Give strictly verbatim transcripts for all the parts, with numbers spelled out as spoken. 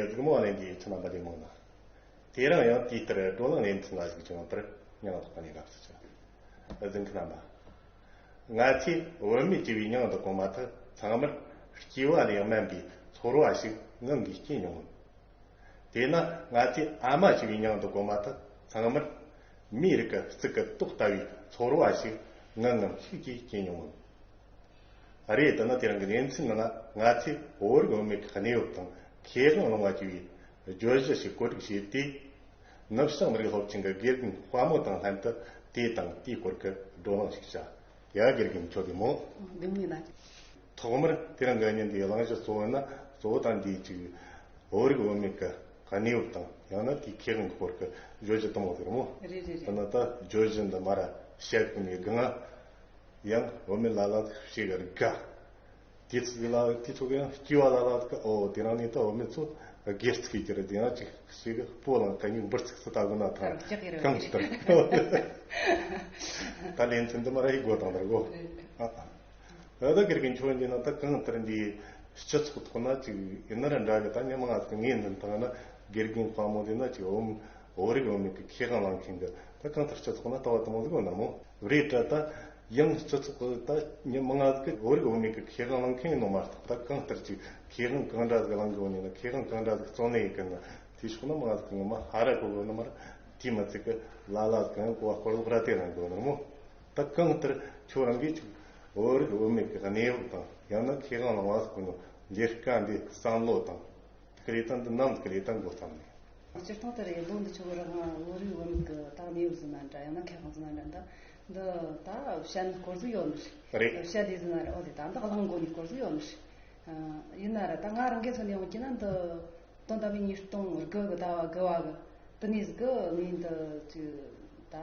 སྒྲིག་མོ་ལེན་གྱི་ཁྱེད་རྣམ་པ་ལས་མང་ན། དེ་རིང་ཡང་དེའི་ལྟར་བགྲོ་གླེང་ལེ་ཚན་ལ་ཞུགས་བྱུང་བར་སྙིང་ཐག་པ་ནས་དགའ་བསུ་ཞུ། གཟིགས་མཁན་རྣམ་པ། ང་ཚོས་བུད་མེད་ཅེས་པའི་མྱིང་དུ་གོ་མ་ཐག་ཚང་མར་སྐྱེས་པ་ལས་དམན་པའི་ཚོར་བ་ཞིག་ངང་གིས་སྐྱེས་མྱོང་ངམ། དེས་ན་ང་ཚོས་ཨ་མ་ཞེས་པའི་མྱིང་དུ་གོ་མ་ཐག་ཚང་མར་མིའི་རིགས་ཀྱི་གཙུག་གི་ཏོག་ལྟ་བུའི་ཚོར་བ་ཞིག་ངང་ངམ་ཤུགས་ཀྱིས་སྐྱེས་མྱོང་ངམ། རེད། དེ་ནི་དེ་རིང་གི་ལེ་ཚན་ནང་ང་ཚོས་བོད་རིགས་བུད་མེད་ཀྱི་གནས་བབ་དང་ཁེ་དབང་སློང་བ་ཞེས་པའི་བརྗོད་གཞི་ཞིག་བཀོད་སྒྲིག་བྱས་ཏེ། ནུབ་བྱང་མི་རིགས་སློབ་ཆེན་གྱི་དགེ་རྒན་དཔའ་མོ་དང་ལྷན་དུ་དེ་དང་དེའི་སྐོར་གྱི་བགྲོ་གླེང་ཞིག་བྱ། ཡ། དགེ་རྒན་ཁྱོད་བདེ་མོ། བདེ་མོ་ཡིན་ན། ཐོག་མར་དེ་རིང་གི་ཉིན་འདིའི་གླེང་གཞི་གཙོ་བོ་ནི་གཙོ་བོ་དང་འདིའི་གཅིག་བོད་རིགས་བུད་མེད་ཀྱི་གནས་བབ་དང་ཡང་ན་དེའི་ཁེ་དབང་གི་སྐོར་གྱི་བརྗོད་གཞི་དུ་མ་ཟེར་མོ། རེད་རེད་རེད། དེ་ནི་ད་བརྗོད་གཞི་འདི་མར་བཤད་གོ་ནས་སྒང་ཡང་བུད་མེད་ལ་ལ་ཞིག་དགའ། དེ་ཚོ་ལ་དེ་ཚོ་གི་ཡང་སྐྱེས་པ་ལ་ལ་གི་ཨོ་དེ་རང་ནས་ད་བུད་མེད་ཚོ་སྒེར་ཚུགས་ཀྱི་རེད། དེ་ཡང་ཅིག་ཞིག་སྤོ་ལངས་ཀ་ཉིན་འབུར་ཚུགས་སུ་ལྟ་དགོས་ན་ཐང་ལྕགས་ཡིན་རེད། གང་ལྟར་ད་ལེ་ཚན་འདི་མ་ར་ཡི་སྒོ་དང་ལྟར་གོ། རེད། ཨ་ཨ། ད་ལྟ་དགེ་རྒན་ཁྱོད་འདི་ན་ད་གང་ལྟར་འདི་སྤྱི་ཚོགས་ཐོག་ན་ཅིག་ཡིན་ན་ར་འདྲ་གི། ད་ཉི་མ་ང་ཚོ་ངས་འདི་ཐང་ན་དགེ་རྒན་དཔའ་མོ་འདི་ན་ཅིག་འོ་བོད་རིགས་བུད་མེད་ཀྱི་ཁེ་དབང་བླངས་མཁན་གི་ད་གང་ལྟར་སྤྱི་ཚོགས་ན་ལྟ་བ་དུ་མོ་ཟིག་ཡོད་ན་མོ། རེད་དྲ་ད་ཡང་སྤྱི་ཚོགས་ཀྱི་ད་ཉི་མ་ང་ཚོ་གི་བོད་རིགས་བུད་མེད་ཀྱི་ཁེ་དབང་བླངས་མཁན་ཡིན་ནོ་མ་གཏོགས། ད་གང་ལྟར་ཅིག་ཁེ་དབང་གང་འདྲ་ཟིག་བླངས་གི་ཡོད་ནི་ན། ཁེ་དབང་གང་འདྲ་ཟིག་བརྩོན་ལེན་ཡེད་གི་ན་དེ་ཕྱོགས་ན་མ་ང་ཚོ་གི་ངོ་མ་ཧ་ར་གོ་གི་ཡོད་ནི་མ་ར། དེ་མི་ཚིག་གི་ལ་ལ་ཟིག་གང་གོ་བ་སྐོར་ལོག་ར་དེ་རང་གི་ཡོད་ནི་མོ། ད་གང་ལྟར་ཁྱོད་རང་གིས་ཅིག་བོད་རིགས་བུད་མེད་ཀྱི་གནས་བབ་དང་ཡང་ན་ཁེ་དབང་བླངས་པ་ཟིག་གི་ནོ་ལས་ཀ་འདི་བསམ་བློ་དང་། དེ་གི་ལས་དོན་འདི་ནམ་གི་ལས་དོན་འགོ་བརྩམས་ནས། སྤྱིར་བཏང་དེ་རེད། ལོ་འདི་ཆོ་གི་རང་བོད་རིགས་བུད་མེད་ཀྱི་ད་གནས་བབ་ཟིན་ན་འདྲ་ཡང་ན་ཁེ་དབང་ཟིན་ན་འདྲ་འདི་འདི་ད་བཤད་ནི་སྐོར་ཟིག་ཡོད་ནི་རེད། རེད། བཤད་ལས་ཟིན་ན་རེད། ཨོ་དེ་ད་འདི་གླེང་དགོས་ནི་སྐོར་ཟིག་ཡོད་ནི་རེད། ཡིན་ན་ར་ད་ང་རང་གི་མཚོན་ནས་ཡོང་གི་ན་འདི་དོན་དམ་པའི་ཉིས་སྟོང་དགུ་གི་ཟླ་བ་དགུ་བ་གི་དེ་ནས་ཟིག་གི་ངས་འདི་ཅིག་ད།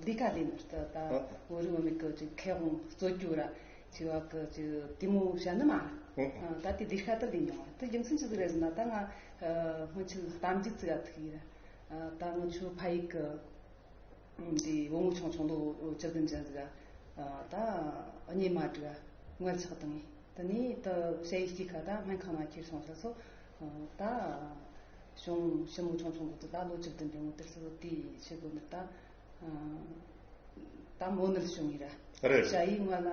ལས་ཀ་ལས་ནི་ད་ད་ཨ། བོད་རིགས་བུད་མེད་ཀྱི་ཅིག་ཁེ་དབང་རྩོད་རྒྱུ་ར་ཅིག་བ་གི་ཅིག་དེ་མོ་བཤད་ནི་མ་རེད། ཨ། ད་དེ་ལས་ཀ་དེ་ལས་མྱོང་བ་དེ་རྒྱུ་མཚན་ཅི་ཟིག་རེད་ཟེར་ན། ད་ང་སྔོན་ཆད་གཏམ་རྒྱུད་ཅིག་ཨ་ཐུག་ཡིན་ར། ད་ང་ཆོ་ཕ་ཡུལ་གི་དེ་བུ་མོ་ཆུང་ཆུང་ལོ་བཅུ་བདུན་ཅན་ཟིག་ཨ། ད་གཉེན་མ་སྒྲིག་ཨ། མངལ་ཆགས་བཏང་ངས། དེ་ནས་ད་ཞ་ཡི་སྐྱེས་ཁ་ད་སྨན་ཁང་ན་ཁྱེར་སོང་ས་སོ། ད་གཞུང་ཞི་མོ་ཆུང་ཆུང་གི་ད་ལོ་བཅུ་བདུན་པའི་ངོ་དེར་སོ་དེ་བྱེད་དགོས་ནི་ད། ད་མོ་ནར་བྱུང་ཡིན་ར། རེད། ཞ་ཡིས་ང་ལ་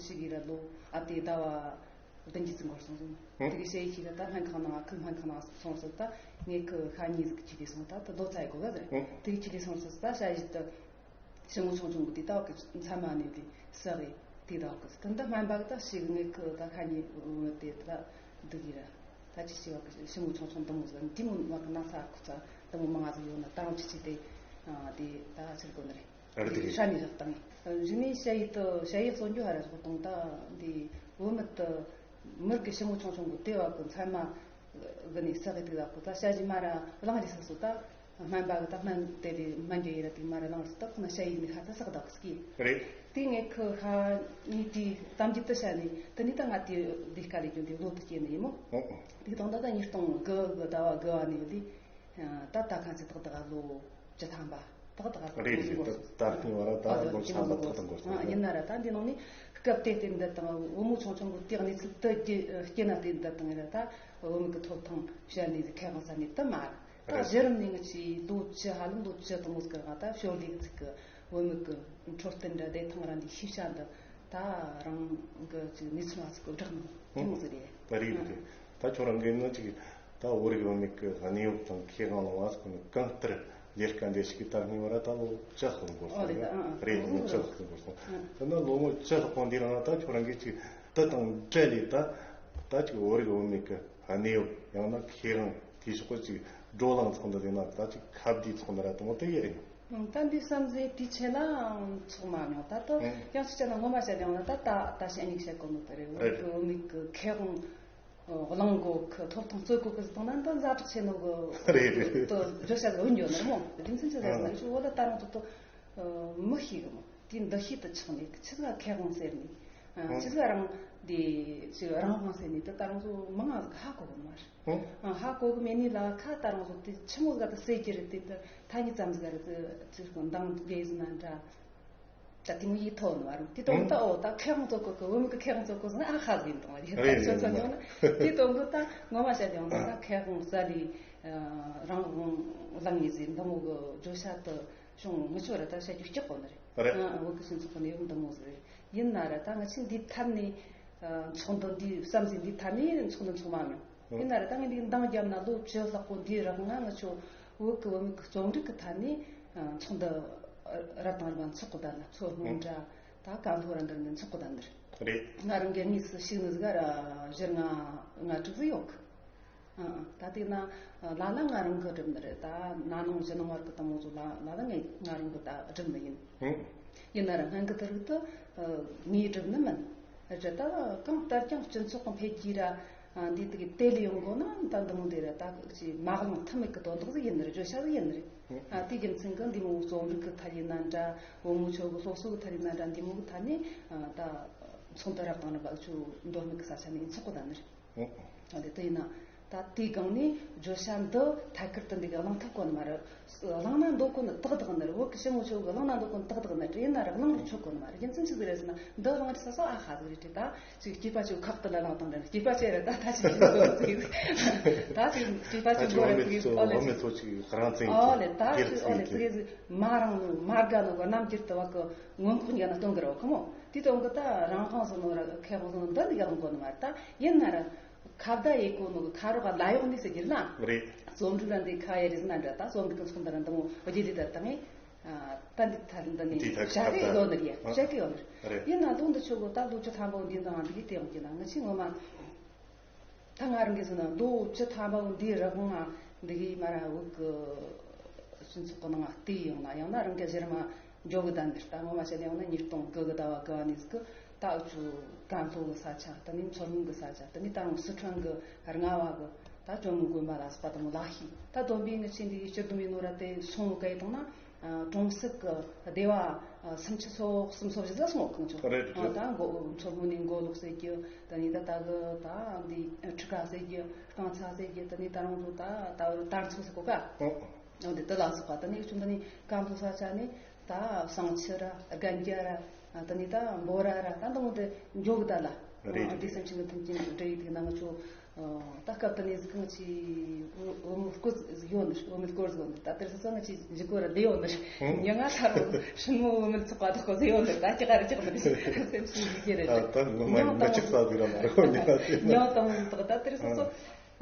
ཞིག་ཡིན་ར། ལོ་ཨ་དེ་ཟླ་བ་བདུན་གྱི་ཙི་འགོར་སོང་ཟིན། ཧུང་། དེ་གི་ཞ་ཡིས་ཞིག་ར་ད་སྨན་ཁང་ནང་ཁུལ་སྨན་ཁང་ནང་སོང་ཟིན། ད་ངས་ཁུ་ཤ་ཉིས་ཟིག་ཁྱི་དེ་སོང་། ད་ད་རྡོ་ཚ་ཡི་གོ་ག་ཟེར། ཧུང་། དེ་གི་ཁྱི་དེ་སོང་ཟིན། ད་ཞ་ཡིས་ད་ཞི་མོ་ཆུང་ཆུང་གི་དེ་ད་གི་མཚན་མ་ནས་དེ་ས་གི་དེ་ད་གི་ད་ད་སྨན་པ་གི་ད་ཞིག་ངས་ཁུ་ད་ཤ་ཉིས་དེ་ད་འདུག་ཡིན་ར། ད་ཅི་ཞིག་བ་གི་ཞི་མོ་ཆུང་ཆུང་འདི་མོ་ཟིག་འདི་མོ་བ་གི་ན་ཚ་ཁུ་ཚ་འདི་མོ་མང་ང་ཟིག་ཡོད་ན་ད་རུང་ཅི་ཅི་དེ་དེ་ད་ཕྱིར་གོ་ནི་རེད། ཨ་རེད། དེ་ཧྲ་ནི་ལག་བཏང་། གཞི་ནས་ཞ་ཡི་དུ་ཞ་ཡི་གསོན་རྒྱུ་ཧ་ར་ཞོག་དང་ད་འདི་བུད་མེད་དུ་མིར་གི་ཞི་མོ་ཆུང་ཆུང་གི་དེ་བ་གི་མཚན་མ་གི་ནས་ས་གི་དུ་ལ་གི་ད་ཞ་ཞི་མ་ར་གླང་རི་ས་སོ་ད་སྨན་པ་གི་ད་སྨན་དེ་ལས་སྨན་གྱི་ཡི་ར་དེ་མ་ར་གླང་རི་ས་ད་ཁོ་ན་ཞ་ཡི་ནི་ཧ་ད་ས་གི་ད་གི་སྐྱེས། རེད། དེ་ངས་ཁི་ཧ་ནི་དེ་གཏམ་རྒྱུད་དུ་བཤད་ནས་དེ་ནི་ད་ང་དེ་ལས་ཀ་ལས་རྒྱུ་འདི་ལོ་དུ་སྐྱེས་ནི་ཡིན་མོ། ཨོ་ཨོ། དེ་དང་ད་ད་ཉིས་སྟོང་དགུ་གི་ཟླ་བ་དགུ་བ་ནས་ལས། ད་ལྟ་ཁ་ཚེ་ཏག་ཏག་ལོ་བཅུ་ཐམ་པ་ཏག་ཏག་ལོ་རེད་རེད། ད་ད་ལྟ་བ་ད་ལོ་བཅུ་ཐམ་པ་ཏག་ཏག་འགོར་སོང་། ཡིན་ན་ར་ད་འདི་ནང་ནས་སྐབས་དེ་དེ་འདི་དང་བུ་མོ་ཆུང་ཆུང་གི་དེ་གནས་ཚུལ་དུ་སྐྱེ་ན་དེ་འདི་དང་ར་ད་བུ་མོ་གི་ཐོབ་ཐང་བཤད་ནས་ཁེ་དབང་ས་ནས་དུ་མ་ར་ད་རེད། གཞི་རིམ་ནས་ང་ཆི་ལོ་བཅུ་ཧ་ལམ་ལོ་བཅུ་དང་མོ་ཟིག་གི་ང་ད་ཞོར་ལས་ཚིག་གི་བུ་མོ་གི་འཕྲོད་བསྟེན་ར་བདེ་ཐང་ར་འདི་ཤེས་བྱ་འདི་ད་རང་གི་ཅིག་གནས་ཚུལ་ང་ཚིག་གི་བསྒྲགས་ནས་དེ་མོ་ཟིག་རེད། ད་རེད་རེད། ད་ཁྱོད་རང་གིས་ནི་ཅིག་ད་བོད་རིགས་བུད་མེད་ཀྱི་གནས་བབ་དང་ཁེ་དབང་ལ་བ་སོགས་ནི་གང་ལྟར་ལས་ཀ་འདི་ཞིག་གི་ད་སྔོན་བ་ར་ད་ལོ་བཅུ་ལྷག་འགོར་སོང་། ཨོ་རེད། ད་ཨང་ཨང་། རེད། ལོ་བཅུ་ལྷག་འགོར་སོང་། ཨང་། ད་ནི་ལོ་ངོ་བཅུ་ལྷག་གོང་འདི་རང་ད་ཁྱོད་རང་གིས་ཅིག་དེ་དང་འབྲེལ་ལས་ད་ད་ཅིག་བོད་རིགས་བུད་མེད་ཀྱི་གནས་བབ་ཡང་ན་ཁེ་དབང་དེ་ཕྱོགས་ཀྱི་ཅིག་བགྲོ་གླེང་ཚོགས་འདུ་ཡིན་ན་ད་ཅིག་ཁ་བརྡའི་ཚོགས་འདུ་ར་དང་པོ་དེ་ཡིན། ཨང་། ད་འདི་བསམ་གཟས་དེའི་ཆེད་ལའང་ཚོགས་མ་མྱོང་། ད་ལྟ་ཨང་། ཡང་སྲིད་ཅན་ངོ་མ་བཤད་ཡང་ན་ད་ད་ད་ཞིག་ཨ་ནི་བཤད་དགོས་ནོ་དེ་རེད། བོད་རིགས་བུད་མེད་ཀྱི་ཁེ་དབང་། གླེང་གོ་གི་ཐོབ་ཐང་རྩོད་གོ་གི་ཟིག་དང་ན་འདི་ཛ་དྲག་ཆེ་ནོ་གི་རེད་རེད། དུ་བརྗོད་བྱ་ཟིག་འོན་འགྱོ་ནི་རེད་མོ། རྒྱུ་མཚན་ཆི་ཟིག་ཟེར་ན་ཨང་། ཆུ་བོ་ལ་ད་རང་ཚོ་དུ་མི་ཤེས་གི་མོ། དེ་འདི་ཤེས་དུ་ཆགས་ནས་ཆི་ཟིག་ཁེ་དབང་ཟེར་ནས་ཨང་། ཆི་ཟིག་རང་དེ་ཆི་རང་དབང་ཟེར་ནས་དུ་ད་རང་ཚོ་མི་ང་ཟིག་ཧ་གོ་གི་མ་རེད། ཨང་། ཧ་གོ་གི་མེད་ནས་ལ་ཁ་ད་རང་ཚོ་དེ་ཆི་མོ་ཟིག་དུ་ཟེར་གྱི་རེད། དེ་དུ་ཐ་སྙད་ཙམ་ཟིག་རེད། དུ་ཆི་ཟིག་འདང་རྒྱག་ཟིན་ན་འདྲ། ད་དེ་མོ་ཡིད་ཐོག་ནས་བར་དེ་དང་ད་འོ་ད་མཁས་དབང་ཚོ་གི་གི་བུད་མེད་ཀྱི་མཁས་དབང་ཚོ་གི་ཟེར་ན་ཨ་ཁ་ཟིག་ཡིན་དང་རེད། ད་ཁྱོད་ཚོ་ཡོང་ན་དེ་དང་གི་ད་ངོ་མ་བཤད་ཡོང་ན་ད་མཁས་དབང་གསར་ལས་རང་དབང་བླངས་ཡིན་ཟེར་འདི་མོ་གི་བརྗོད་བྱ་དུ་བྱུང་མི་ཆོག་རེད། ད་བཤད་རྒྱུ་སྐྱག་གོ་ནི་རེད། རེད། ཨ་ཨ་བོད་ཀྱི་སྤྱི་ཚོགས་ཀྱི་གནས་བབ་འདི་མོ་ཟིག་རེད། ཡིན་ན་ར་ད་ང་ཆེ་འདི་ཐད་ནས་ཚོགས་འདུ་འདི་བསམ་གཟས་འདི་ཐད་ནས་ཚོགས་འདུ་འཚོགས་མ་མྱོང་། ཡིན་ན་ར་ད་ངས་འདི་འདང་བརྒྱབ་ན་ལོ་བཅུ་ལྷག་པོ་འདིའི་རིང་ང་ང་ཆོ་བོད་ཀྱི་བུད་མེད་ཀྱི་རྩོམ་རིག་གི་ཐད་ནས་ཚོགས་འདུ་རབ་དང་རིམ་པ་འཚོགས་གི་བསྡད་ན། ཚོགས་སྔོན་འདྲ་ད་བཀའ་སློབ་ར་འདིར་ནས་འཚོགས་གི་བསྡད་ནི་རེད། རེད། ང་རང་གི་དངོས་སུ་ཞུགས་ནི་ཟིག་ག་ར་བཞི་ལྔ་ལྔ་དྲུག་ཟིག་ཡོད་གི། ཨང་ཨང་། ད་དེ་ན་ལ་ལ་ང་རང་གི་སྒྲུབ་ནི་རེད། ད་ན་ནིང་གཞེས་ནིང་བར་གི་དང་མོ་ཚོ་ལ་ལ་ལ་ངས་ང་རང་གི་ད་སྒྲུབ་ནི་ཡིན། ཧུང་། ཡིན་ན་ར་སྔོན་གི་དེ་རིགས་དུ་ངས་སྒྲུབ་ནི་མིན། རེད། ད་གང་ལྟར་ཀྱང་སྤྱི་ཚོགས་གི་འཕེལ་རྒྱས་ར་འདི་དེ་གི་དེ་ལས་ཡོང་དགོས་ན་ད་འདི་མོ་འདི་ར་ད་ཅི་མ་གླེང་ཐབས་མེད་གི་དོན་དག་ཟིག་ཡིན་ནི་རེད། བརྗོད་བྱ་ཟིག་ཡིན་ནི་རེད། ཧུང་། ཨ་དེ་རྒྱུ་མཚན་གི་འདི་མོ་རྩོམ་རིག་གི་ཐད་ཡིན་ན་འདྲ། བུ་མོ་ཆོ་གི་སློབ་གསོ་གི་ཐད་ཡིན་ན་འདྲ། འདི་མོ་གི་ཐད་ནས་ད་ཚོགས་འདུ་རབ་དང་རིམ་པ་ཆོ་མདོ་སྨད་གི་ས་ཆ་ནས་འཚོགས་གི་བསྡད་ནི་རེད། ཨོ། ཨ་ལེ། དེ་ཡིན་ན་ད་དེའི་སྒང་ནས་བརྗོད་བྱ་འདི་ཐད་ཀར་དུ་འདི་ག་གླེང་ཐུབ་གོ་ནི་མ་རེད། གླེང་ན་འདོད་གོ་ནི་ཏག་ཏག་ནི་རེད། བོད་ཀྱི་ཞི་མོ་ཆོ་གི་གླེང་ན་འདོད་གོ་ནི་ཏག་ཏག་ནི་རེད། ཡིན་ན་ར་གླེང་རུ་ཆོག་གོ་ནི་མ་རེད། རྒྱུ་མཚན་ཆི་ཟིག་རེད་ཟེར་ན་འདི་གླེང་རྒྱུ་ས་སོ་ཨ་ཧ་ཟིག་རེད་དྲིས། ད་ཅིག་སྐྱེས་པ་ཆོ་ཁག་ཏུ་ལ་གླེང་དང་འདྲ། སྐྱེས་པ་ཆེ་རེད། ད་ད་ཅིག་ཡིན་ཟིག་ད་ཅིག་སྐྱེས་པ་ད་ཆོ་ཅིག་འགོ་རེད་ཟིག་ཨོ་ལེ། བུད་མེད་ཚོ་ཅིག་རང་བཙན་ཨོ་ལེ། ད་ཅིག་ཨོ་ལེ་ཟིག་ཟིག་མ་རང་ནོ་མ་དགའ་ནོ་གི་རྣམ་འགྱུར་དུ་བ་གི་མངོན་ལྐོག་གཉིས་ཀ་ན་སྟོན་གི་རོགས་ཁོ་མོ། དེ་དང་གི་ད་རང་དབང་ཟེར་ནོ་ར་མཁས་དབང་ཟེར་ནོ་འདི་འདི་ག་ལ་གོ་ནི་མ་རེད། ད་ཡིན་ན་ར་ཁ་བརྡ་ཡེ་གོ་ནོ་གི་ཁ་རོག་ག་ལ་ཡོང་ནི་ཟེར་གྱི་ན། རེད། རྩོམ་འབྲི་ལ་འདི་ཁ་ཡེ་རེད་ཟེར་ན་འདྲ། ད་རྩོམ་འབྲི་གི་ཚོགས་འདུ་ར་འདི་མོ་རྗེས་ལུས་ད་ད་ངས་ད་འདི་ཐ་འདི་ནི་འདི་ད་བྱ་གི་ཡོད་ནི་རེད། བྱ་གི་ཡོད་ནི་རེད། རེད། ཡིན་ན་ལོ་འདི་ཆོ་གོ་ད་ལོ་བཅུ་ཐམ་པ་འདི་འདང་འདི་གི་དེ་ཡོང་གི་ན། ང་ཆེ་ངོ་མ་ད་ང་རང་གིས་ཟེར་ན་ལོ་བཅུ་ཐམ་པ་འདིའི་རིང་ང་འདི་གི་མ་ར་བོད་གི་སྤྱི་ཚོགས་གི་ནང་ང་བལྟས་ཡོང་ན། ཡང་ན་རང་གི་གཞི་རིམ་འཇོག་གི་བསྡད་འདིར་ད་ངོ་མ་བཤད་ཡོང་ན་ཉིས་སྟོང་དགུ་གི་ཟླ་བ་དགུ་བ་ནས་ཟིག་གི་ད་འུ་ཆོ་ཀན་ལྷོ་གི་ས་ཆ། དེ་ནས་མཚོ་སྔོན་གི་ས་ཆ། དེ་ནས་ད་རུང་སི་ཁྲོན་གི་རྔ་བ་གི་ད་ཇོ་མོ་དགོན་པ་ལ་སོགས་པ་དེ་མོ་ལ་ཤི་ད་བསྡོམས་པས་ངི་ཆེ་འདི་གི་སྤྱི་བསྡོམས་ཡིན་ནོ་ར་དེ་སོང་བ་ག་ཡི་དང་ན། ཨ། གྲོང་གསེབ་ཀྱི་སྡེ་བ་ཨ་སུམ་ཅུ་སོ་གསུམ་སོ་བཞི་ཙམ་སོང་བ་གང་བྱུང་། རེད། ཨ། རེད། ད་མགོ་མཚོ་སྔོན་ནས་མགོ་ལོག་ཟེར་རྒྱུ། ད་ནི་ད་ད་གི་ད་འདི་ཁྲི་ཀ་ཟེར་རྒྱུ། རྐང་ཚ་ཟེར་རྒྱུ། ད་ནི་ད་རང་ཚོ་ད་ད་དར་མཚོ་ཟེར་གོ་ག་ཨོ། ཨ་འདི་དེ་ལ་སོགས་པ། ད་ནི་ཆུང་ད་ནི་ཀན་ལྷོ་ས་ཆ་ནི་ད་བསང་ཆུ་ར་རྒན་རྒྱ་ར། ཨ། ད་ནི་ད་འབོ་ར་ར་ད་འདང་དེ་འཇོག་གི་ད་ལ། རེད། ཨ། འདི་སེམས་ཅན་གྱི་མཐུན་རྐྱེན་གྱི་འབྲེལ་ཡོད་དེ་ན་ང་ཚོ། ཨ། ད་སྐབས་དེ་ནས་གང་ཅི་བུ་བུ་མོ་སྐོར་ཟིག་ཡོད་ནི། བུ་མོའི་སྐོར་ཟིག་ཡོད་ནི། ད་དེར་སོ་སོ་ང་ཅི་འཇིག་གོ་ར་བསྡད་ཡོད་ནི། ཧུང་། མྱི་ང་ལྷ་རུ་ཧྲིན་མོ་བུ་མོའི་ཚོགས་པ་དག་གོ་ཟེར་ཡོད་ནི། ད་ཅི་ག་རེ་ཅི་ག་མི་རེད། སེམས་སུ་འཇིག་གི་རེད། ཨ། ད་ངོ་མ་ཉོ་ཉོ་ཅིག་ས་ཟིག་ར་མ་རེད་གོ་ཉོ་ཉོ་དང་དག་ད་དེར་སོ་སོ།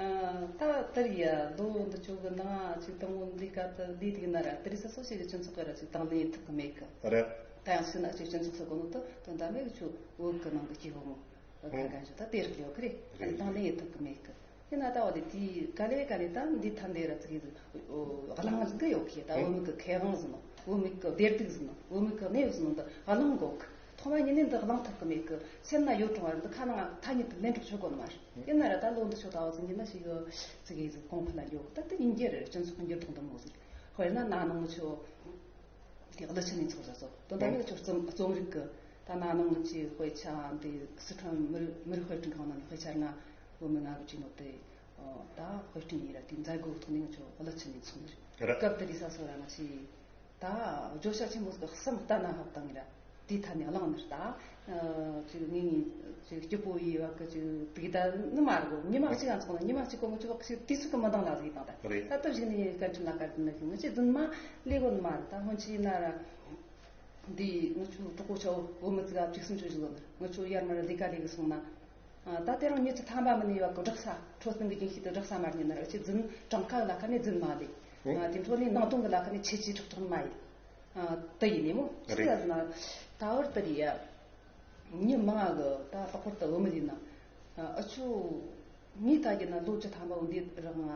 ཨ། ད་དེར་ཡ་ལོ་འདི་ཆོ་གི་ནང་ཅིག་དང་བོ་འདི་ཀ་ད་འདི་དེ་ན་ར་དེར་སོ་སོ་ཞིག་གི་སྤྱི་ཚོགས་གི་ར་ཅིག་དང་ལེན་ཐུབ་གི་མེད་གི། རེད། ད་ཡང་ཤི་ན་ཅིག་སྤྱི་ཚོགས་སུ་གོ་ནོ་ད་དོན་དག་མེད་གི། ཆུ་བོད་གི་ནང་གི་སྐྱེ་བོ་མོ། ཁ་ཁ་ཞུ་ད་དེ་རིགས་ཡོད་གི་རེད། རེད། དང་ལེན་ཡེད་ཐུབ་གི་མེད་གི། དེ་ན་ད་བ་དེ་དེའི་ག་ལེ་ག་ལེ་ད་འདི་ཐམ་དེ་ར་ཙི་གི་གླེང་གི་ཡོད་གི། ད་བུད་མེད་གི་ཁེ་དབང་ཟེར་ནོ། བུད་མེད་གི་བདེ་སྡུག་ཟེར་ནོ། བུད་མེད་གི་གནས་བབ་ཟེར་ནོ་འདི་གླེང་དགོས་གི། ཐོག་མ་ཉིད་ནས་འདི་གླེང་ཐུབ་གི་མེད་གི། སེམས་ན་ཡོད་རུང་བ་རེད། འདི་ཁ་ནང་ཐ་སྙད་དུ་ལེན་གྲོགས་ཆོད་གོ་ནི་མ་རེད། ཡིན་ན་ར་ད་ལོ་འདི་ཆོ་ད་བ་ཙི་གི་ན་ཞིག་ཙི་གི་ཟིག་གོང་འཕེལ་ལ་འགྱོ་གི། ད་དེ་ཡིན་རྒྱུ་རེད། སྤྱི་ཚོགས་འགྱུར་ལྡོག་འདི་མོ་ཟིག། དཔེར་ན་ན་ནིང་ཆོ། དེ་ཀླུ་ཆུ་ནས་ཚོགས་ས་སོ། དོན་དག་ནི་ཁྱོད་རྩོམ་རྩོམ་རིག་གི་ད་ན་ནིང་ངི་ཆེ་དཔེ་ཆ་འདི་སི་ཁྲོན་མི་རིགས་མི་རིགས་དཔེ་སྐྲུན་ཁང་ནང་ནས་དཔེ་ཆ་ལྔ་བོད་མི་ལྔ་གི་བྲིས་ནོ་དེ་ད་དཔེ་སྐྲུན་ཡིན་ར། དེ་མཛད་སྒོ་ཐོག་ནས་ང་ཚོ་ཀླུ་ཆུ་ནས་ཚོགས་ནི་རེད། རེད། སྐབས་དེ་རིང་ས་སོ་ར་ང་ཆེ་ད་བརྗོད་བྱ་ཆེན་མོ་ཟིག་གསུམ་ལྟ་ན་ཧ་བཏང་ཡིན་ར། དེའི་ཐད་ནས་གླེང་ནི་རེད། ད་ཅིག་ངས་ཅིག་སྐྱིད་པོ་ཡི་བ་གི་ཅིག་དེ་ད་ནི་མ་རེད་གོ། ཉི་མ་གཅིག་ཡང་ཚོགས་ན་ཉི་མ་གཅིག་གོ་ང་ཚོ་ཅིག་དུས་ཚོད་གི་མི་འདང་ལ་ཟིག་དང་ད་རེད། ད་སྟབས་ཞིག་ནས་སྐད་འཕྲིན་ལ་བཀར་དུ་ནི་ང་ཅིག་རྫུན་མ་ལས་གོ་ནི་མ་རེད། ད་སྔོན་ཆད་ཡིན་ན་ར་འདི་ང་ཚོ་གྲོགས་པོ་ཆོ་བོད་མི་ཚིག་ག་བཅུ་གསུམ་ཆོ་ཞིག་ལོ་ནི་ང་ཚོ་ཡར་མར་ལས་ཀ་ལས་གི་སོང་ན། ད་དེ་རིང་མྱི་ཚོ་ཐམ་པ་མི་ནི་བ་གི་སྦྲག་ས་འཕྲོད་བསྟེན་གི་རྒྱུན་ཤེས་དུ་སྦྲག་ས་མ་རྙེད་ན་ར་ཅིག་རྫུན་གྲངས་ཀ་ལ་ཁ་ནས་རྫུན་མ་ལས། དེ་འཕྲོ་ནས་ནང་དོན་གི་ལ་ཁ་ནས་ཆེ་ཆེ་ཁྲག་ཁྲག་མ་ཡིན། ཨ། དེ་ཡིན་ནི་མོ། རེད། ཅི་ཡ་ཟེར་ན། ད་བར་དེ་རེད་ཡ། མྱི་མང་ང་གི་ད་ལྷག་པར་དུ་བུད་མེད་ཡིན་ན། ཨ་ཆོ། ངས་ལྟ་རྒྱུ་ན་ལོ་བཅུ་ཐམ་པ་བོ་འདི་རང་ང་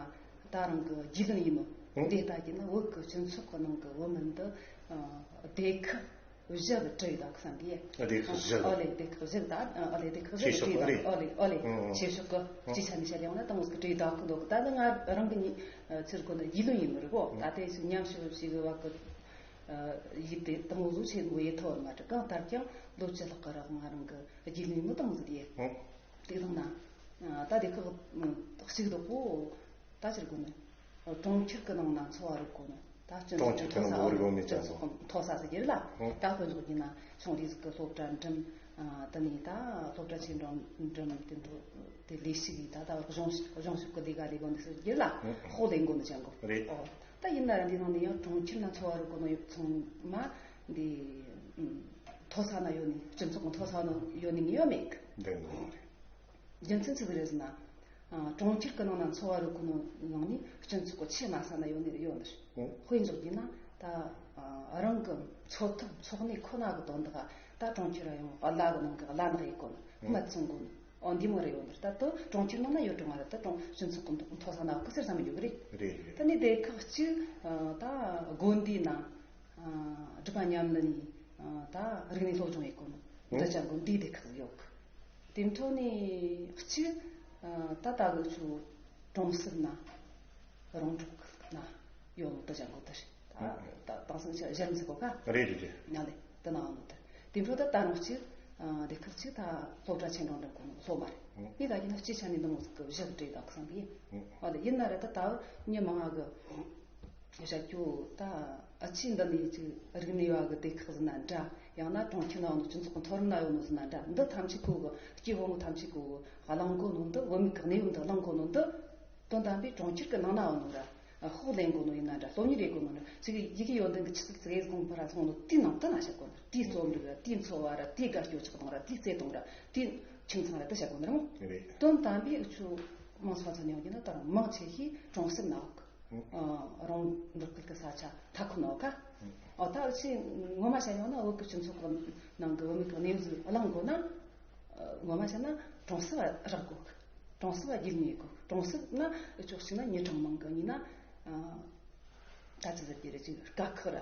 ད་རང་གི་རྒྱུས་ལོན་ཡིན་ནོ། ཨང་། འདི་ལྟ་རྒྱུ་ན་བོད་ཀྱི་སྤྱི་ཚོགས་ཀྱི་ནང་གི་བུད་མེད་འདི། ཨ། སྡེ་ཁག་བཞི་གི་གྲས་ལ་བསམ་གི། ཨ། སྡེ་ཁག་བཞི་གི། ཨོ་ལེ། སྡེ་ཁག་བཞི་གི་ད། ཨོ་ལེ། སྡེ་ཁག་བཞི་གི་ཆོས་ཕྱོགས་གྲས་ལ། རེད། ཨོ་ལེ། ཨོ་ལེ། ཨང་། ཆོས་ཕྱོགས་གི། ཨང་། སྤྱི་ཆ་ནས་བཤད་ཡོང་ན་ད་མོ་ཟིག་གི་གྲས་ད་གི་འདུག་ད་ནི་ང་རང་གི་ནི་ཚུར་གོ་ནི་རྒྱུས་ལོན་ཡིན་ནོ་རེད་གོ། ཨང་། ད་དེ་ཚོ་མཉམ་ཞུགས་ཞིག་གི་བ་གི། ཨ། ཡིད་དེ་དང་བཟོ་ཆེན་མོ་ཡེ་ཐོར་མ་དྲི་གང་ལྟར་ཀྱང་ལོ་བཅུ་ལྷག་གི་རིང་ང་རང་གི་རྒྱུས་ལོན་ནི་དང་ཟིག་ཡེ། ཨང་། དེ་དང་ན། ཨ། ད་དེ་ཁག་གཅིག་དོག་པོ། ད་ཕྱིར་གོ་ནི། གྲོང་ཁྱེར་གི་ནང་ན་འཚོ་བ་རོལ་གོ་ནི། ད་སྤྱི་གྲོང་ཚོགས་ཁྱེར་ཁྱེད་རང་གི་བོར་ཡོང་མེད་ཅན་སོང་། མཐོ་ས་ཟེར་གྱི་རེད་ལ། ད་དཔེ་འཇོག་གྱིན་ན་ཆུང་རིགས་ཟིག་གི་སློབ་གྲྭ་འགྲིམ། ཨ། དེ་ནས་ད་སློབ་གྲྭ་ཆེ་འགྲིམ་འགྲིམ་དེ་འགྲོ། དེ་ལས་ཞུགས་ཡིན། ད་ད་གཞུང་གཞུང་ཕྱོགས་གི་ལས་ཀ་ལས་དགོས་འདུག་ཟེར་གྱི་རེད་ལ། ཧོ་ལས་འགོ་ནི་ཅན་གོ། རེད། ཨོ། ད་ཡིན་ན་ར་འདི་ནང་ནས་ཡང་གྲོང་ཁྱེར་ན་འཚོ་བ་རོལ་གོ་ནོ་ཡོད་ཚང་མ་འདི་མཐོ་ས་ན་ཡོད་ནི། སྤྱི་ཚོགས་ཀྱི་མཐོ་ས་ན་ཡོད་ནི་ངེས་ཡོད་མེད་གི། འདི་ངོ་མ་རེད། རྒྱུ་མཚན་ཆི་ཟིག་རེད་ཟེར་ན། ཨ། གྲོང་ཁྱེར་གི་ནང་ན་འཚོ་བ་རོལ་གོ་ནོ་ནང་ནས་སྤྱི་ཚོགས་གི་ཆེས་དམའ་ས་ན་ཡོད་ནི་རེད། ཡོད་ནི་རེད། དཔེ་འཇོག་གྱིན་ན་ད། ཨ། རང་གི་འཚོ་ཐབས་འཚོ་གནས་ཁོ་ན་གི་དོན་དག་ད་གྲོང་ཁྱེར་ཡོང་བླ་གི་ནང་གི་བླ་ནག་ཡེད་གོ་ནི། སྨད་བཙོང་གོ་ནི། ཨོ། འདི་མོ་རེ་ཡོད་ནི་རེད། ད་དུ་གྲོང་ཁྱེར་ནང་ན་ཡོད་རུང་ང་ར་ད་གྲོང་སྤྱི་ཚོགས་གི་མཐོ་ས་ན་གི་ཟེར་བསམ་ཡོད་གི་རེད། རེད་རེད། ད་ནི་སྡེ་ཁག་གཅིག་ཨ། ད་དགོན་སྡེའི་ནང་། ཨ། སྒྲུབ་པ་ཉམས་ལེན་ནི། ཨ། ད་རིག་གནས་སློབ་སྦྱོང་ཡེད་གོ་ནི། ཨོ། ད་ཅང་དགོན་སྡེ་སྡེ་ཁག་ཡོད་གི། དེ་མཐོ་ནི་གཅིག་ཨ། ད་ད་གི་ཆུ་གྲོང་གསེབ་ན་རོང་འབྲོག་ན་ཡོད་ནི་ད་ཅང་གོ་ད་རེད། ད་ད་དེང་སང་ཆ་གཞན་ཟེར་གོ་ཀ། རེད་རེད་རེད། ན་ལེ་དེ་ན་ཡོད་ནི་ད། དེ་འཕྲོ་ད་ད་རུང་གཅིག་ཨ། སྡེ་ཁག་གཅིག་ད་སློབ་གྲྭ་ཆེ་འབྲིང་འགྲིམ་གོ་ནི་སློབ་མ་རེད། ངས་ད་ཡིན་ན་སྤྱི་ཆ་ནས་འདི་མོ་ཟིག་གི་བཞག་བྲེལ་ད་གི་སང་གི། ཨོ་ལེ། ཡིན་ན་ར་ད་ད་མྱི་མང་ང་གི་བཤད་རྒྱུ་ད། ཨ། ཆེས་འདི་ནས་ཅིག་རིག་གནས་བ་གི་སྡེ་ཁག་ཟིན་ན་འདྲ། ཡང་ན་གྲོང་ཁྱེར་ནང་ནས་སྤྱི་ཚོགས་ཀྱི་མཐོ་རིམ་ན་ཡོད་ནོ་ཟིན་ན་འདྲ། འདི་ཐམས་ཅད་ཀོ་གི་སྐྱེས་ཕོ་མོ་ཐམས་ཅད་ཀོ་གི་གླེང་གོ་ནོ་འདི། བུད་མེད་ཀྱི་གནས་བབ་འདི་གླེང་གོ་ནོ་འདི། དོན་དམ་པའི་གྲོང་ཁྱེར་གྱི་ནང་ན་ཡོད་ནོ་ར། ཤོག་ལེན་གོ་ནོ་ཡིན་ན་འདྲ། སློབ་གཉེར་ཡེད་གོ་ནོ་ར། ཅིག་ཡི་གེ་ཡོན་ཏན་གྱི་ཆུ་ཚད་ཙིག་གེ་གོང་འཕེལ་ར་སོང་ནོ་དེའི་ནང་དུ་ན་བཤད་གོ་ནོ། དེའི་རྩོམ་རིག་ར། དེའི་འཚོ་བ་ར། དེའི་དགའ་སྐྱོ་ཆགས་སྡང་ར། དེའི་བརྩེ་དུང་ར། དེའི་ཁྱིམ་ཚང་ར་དེ་བཤད་གོ་ནོ་ར། རེད། དོན་དམ་པའི་ཆུ་མང་ཚོགས་ཚོ་ནས་ཡོང་གི་ན་ད་རུང་མང་ཆེ་ཤོས་གྲོང་གསེབ་ན་ཡོད་གི། ཨ། རོང་འབྲོག་ཁུལ་གྱི་ས་ཆ་མཐའ་འཁོབ་ན་ཡོད་ཀ། ཨོ། ད་འུ་ཆོས་ངོ་མ་བཤད་ཡོང་ན་བོད་ཀྱི་སྤྱི་ཚོགས་ཀྱི་ནང་གི་བུད་མེད་ཀྱི་གནས་བབ་གླེང་དགོས་ན། ཨ། ངོ་མ་བཤད་ན་གྲོང་གསེབ་རག་དགོས་གི། གྲོང་གསེབ་རྒྱུས་མེད་གི། གྲོང་གསེབ་ན་འུ་ཆོ་གཅིག་ན་མྱི་གྲངས་མང་གི། གཉིས་ན། ཨ། ད་ཅི་ཟེར་རྒྱུ་རེད། ཅིག་དཀའ་ཁག་ར།